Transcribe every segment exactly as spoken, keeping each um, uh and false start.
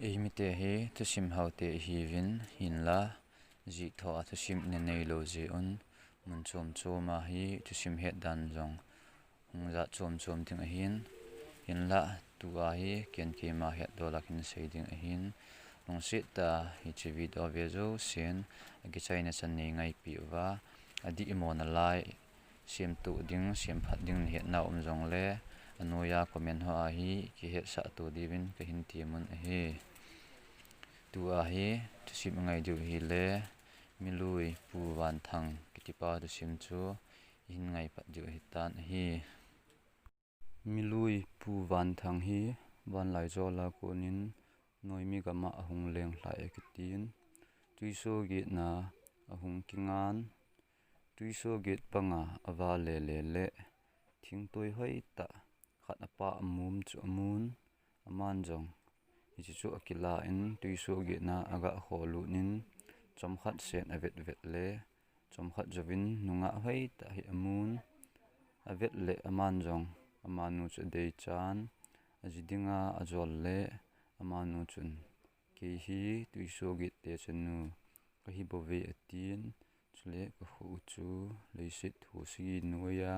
Eimite hi thusim haute ihiuvin, hinla jih thoa thusim ina neilou jeh un, mun chom choma hi thusim het dan jong hung jat chom chom ding ahin, hinla tua hi ken keima hetdola kahin sei ding ahin, lungset tah a hiche video ve jousen akichaina chan neingaipeh uva, adihmo nalai, semtoh ding, semphat ding nahetnau um jongle, anoiya comment hoa hi kihetsah to diuvin kahin temun ahi. Tua hi thusim ingai diu ahile, Milui Pu Vanthang kitipa thusim chu ihin ngaipat diu ahitan ahi. Milui Pu Vanthang hi vanlaijol a konin Noimi gama ahung lenglhai akitin, Twiso getna ahung kingan, Twiso get panga avale le le, thingtoi hoitah khat apah mum chu amun, aman jong hiche chu akilah in Twiso getna aga kholut in, chomkhat sen avet vet le, chomkhat jouvin nungah hoitah hi amun, avet le aman jong amanu chu adeichan, aji dinga ajol le, amanu chun, kei hi Twiso gette chanu kahibouve atin, chule kakho u chu leiset thusagi noiya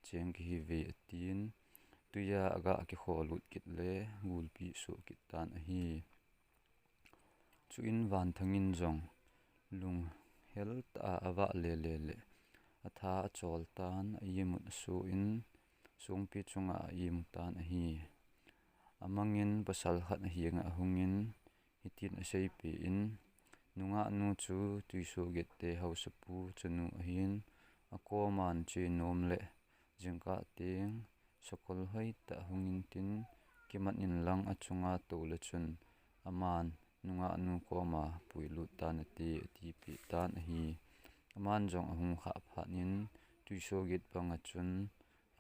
cheng kahiuve atin, twiya aga kikholut kit le gulpi soh kit tan ahi. Chuin Vanthang in jong lunghel tah a avale le le, atha achol tan, a-imut asoh in, songpi chunga a-imu tan ahi. Amangin pasal khat ahenga ahungin, hitin aseipeh in, nungahnu chu Twiso gette haosapu chanu ahin, akoman che nom le, jingkah teng sakol hoitah hung intin, kimat inlang achunga toule chun, aman nungahnu koma puilut tan ati, atipeh tan ahi. Aman jong ahung khah phat in, Twiso get panga chun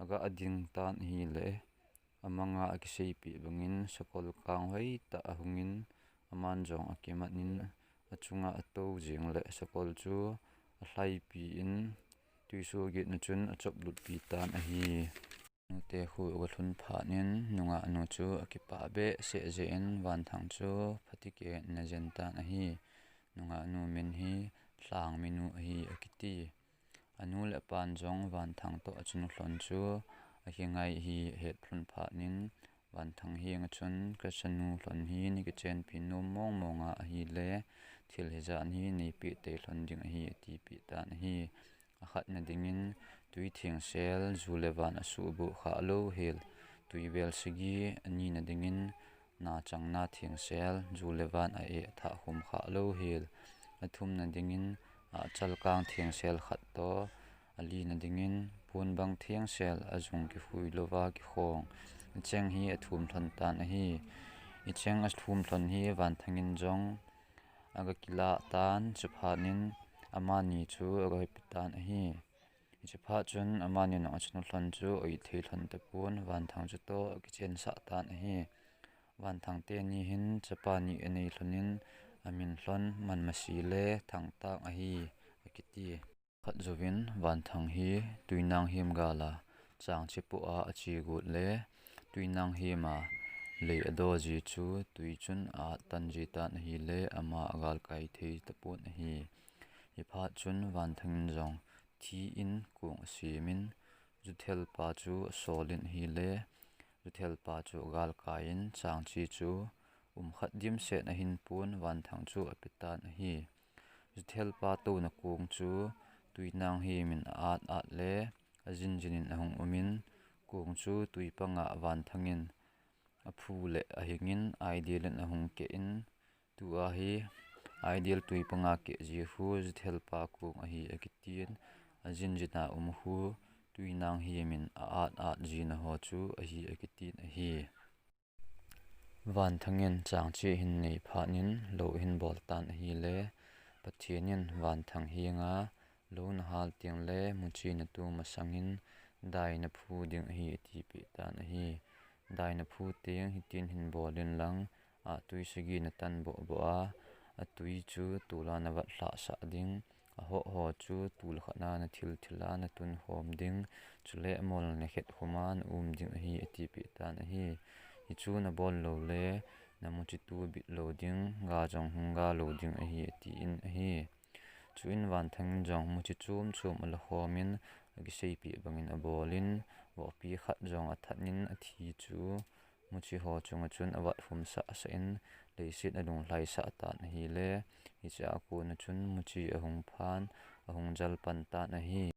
aga ding tan ahile, amanga akiseipeh bangin sakol kang hoitah ahungin, aman jong akimat in, achunga atou jeng le sakol chu alhaipi in, Twiso getna chun achoplutpi tan ahi. Nute khu aga lhun phat in, nungahnu chu akipah behseh jeh in, Vanthang chu phatike in ajen tan ahi. Nungahnu min hi Lhangminu ahi akiti. Anu le apan jong Vanthang toh achanu lhon chu akingai ahi ahet lhon phat in, Vanthang henga chun, kachanu lhon hi nakichenpi nom mong monga ahile, thil hijat hi neipeh tei lhon ding ahi, atipeh tan ahi. Akhatna dingin, twi thengsel, ju le van asuhboh khah louhel, twi bel sagi, anina dingin, nachangna thengsel, ju le van a-eh athah khum khah louhel, athumna dingin, ahchal kang thengsel khat toh, alina dingin, ponbang thengsel, ajung kikhui louva kikhong, hicheng hi athum lhon tan ahi. Hicheng athum lhon hi Vanthang in jong aga kilah tan, chuphat in amani chu aga hepi tan ahi. Hiche phat chun amani nung achanu lhon chu aithei lhon tapon, Vanthang chutoh akichensah tan ahi. Vanthang teni hin chapa ni anei lhonin, amin lhon Manmasi le Thangtang ahi akiti. Khat jouvin Vanthang hi Twinanghem gal a changche poh a ache got le, Twinanghem a lei adoh ji chu twi chun a-at tan ji tan ahile, ama agalkai thei tapon ahi. Hiphat chun Vanthang in jong thi in kong asemin, juthelpa chu asolin ahile, juthelpa chu agalkai in changche chu umkhat dimset ahinpon, Vanthang chu apetan ahi. Juthelpa touna kong chu Twinanghem in a-at at le, ajinjin in ahung umin, kong chu twi panga Vanthang in aphu le ahingin, Aidel in ahung keh in, tua hi Aidel twi panga keh ji khu juthelpa kong ahi akitin, ajinjin a um khu Twinanghem in a-at at jina ho chu ahi akitin ahi. Vanthang in changche ahin nei phat in lou ahin bol tan ahile, Pathen in Vanthang henga lou nahal tengle muchi natu masangin dai naphu ding ahi atipeh tan ahi. Dai naphu teng hitin hin bol inlang, ahtwi sagi natan bohboh a, atwi chu tola navat lhahsah ding, ahoh ho chu tol khat a nathil thil a natunkhom ding, chule amol nakhet khum a na-um ding ahi atipeh tan ahi. Hichu nabol loule, namuchi tu bit lou ding, ga jong hung ga lou ding ahi, atin ahi. Chuin Vanthang in jong muchi chom chom ala khom in, akiseipeh bangin abol in, vohpi khat jong athat in athi chu muchi ho chunga chun avat khum sah sah in, leiset alunglhai sah tan ahile, hichea kona chun muchi ahung phan, ahung jal pan tan ahi.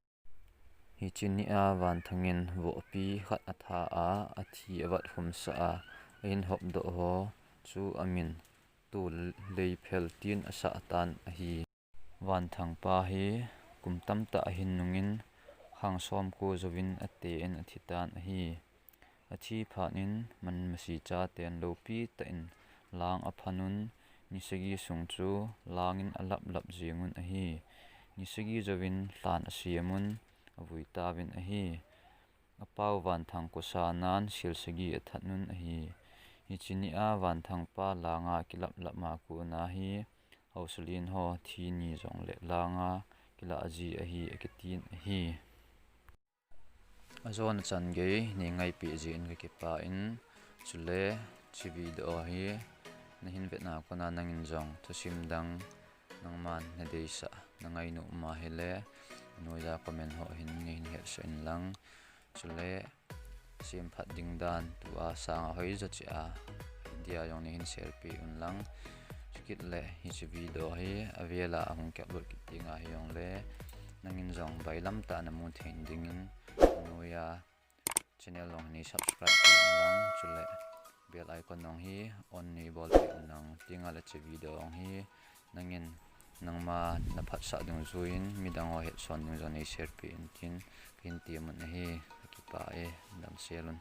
Hiche nia Vanthang in vohpi khat atha a, athi avat khum sah a, ahin hopdoh ho chu amin Tolleiphel tin asah tan ahi. Vanthang pa hi kum tamtah ahin nungin, khang som ko jouvin ate in athi tan ahi. Athi phat in man masi chaten loupi tah in lang aphan un, ni sagi sung chu lang in alap lap jeng un ahi. Ni sagi jouvin lhan asem un, avui tauvin ahi. Apau Vanthang kosa nan sil sagi athat un ahi. Hiche nia Vanthang pa langa kilap lap ma kona hi, haosa len ho thi ni jongle langa kilah ji ahi, akitin ahi. Ajona chan gei nei ngaipeh jeh in kakipah in, chule hiche video hi nahin vetna kona nangin jong thusim dang nangman nadeisah, nangai nom ahile, noiya comment ho hin neihin hetsah in lang. Chule semphat ding dan tua sanga hoijo cheh a idea jong neihin share peh un lang. Chukit le hiche video hi avela ahung kiupload kit tenga hijongle, nangin jong bailam tah namu thei dingin, noiya channel jong hi nei subscribe peh un lang, chule bell icon jong hi on neibol peh un lang. Tenga le hiche video jong hi nangin nangma naphatsah dungjuiyin midang ho hetson ding jong nei share peh in tin kahin temun ahi. Kakipah e, damsel un.